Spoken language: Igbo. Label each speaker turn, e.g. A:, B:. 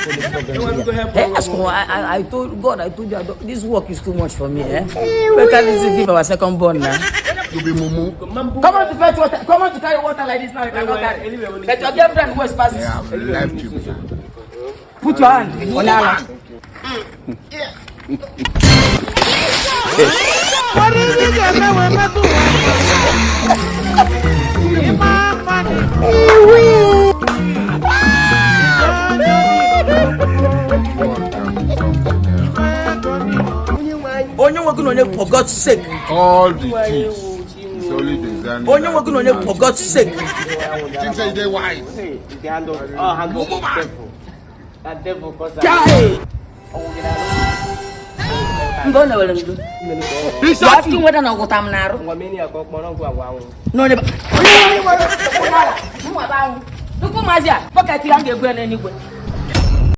A: Hey, ask her, I told God, I told you, I don't, this work is too much for me. Eh? We can't easily give our second born now.
B: You be mumu.
A: Come on to fetch water. Come on to carry water like this now. You cannot carry. But your girlfriend waist
B: They
A: passes.
B: have left you behind.
A: Put your hand on her. Onye nwe gị na onye, for God's sake.
B: All the thieves is only designing.
A: Onye nwe gị na onye, for God's sake.
B: Think say they wise.
C: The hand of, oh, hand of
B: Mumu man.
C: devil. That devil cause am.
A: Chai! Mgbe ọ na-ewere ndo.
B: He
A: You asking whether na ọgwụta m n'arụ.
C: Ngwa meni ya ka ọ kpọrọ ngwa ngwa anwụ.
A: N'onye onye nwere onye ala, mụ nwa bụ anwụ. Nnukwu maazị a, bọketị ya m ga-ebu ya n'eluigwe.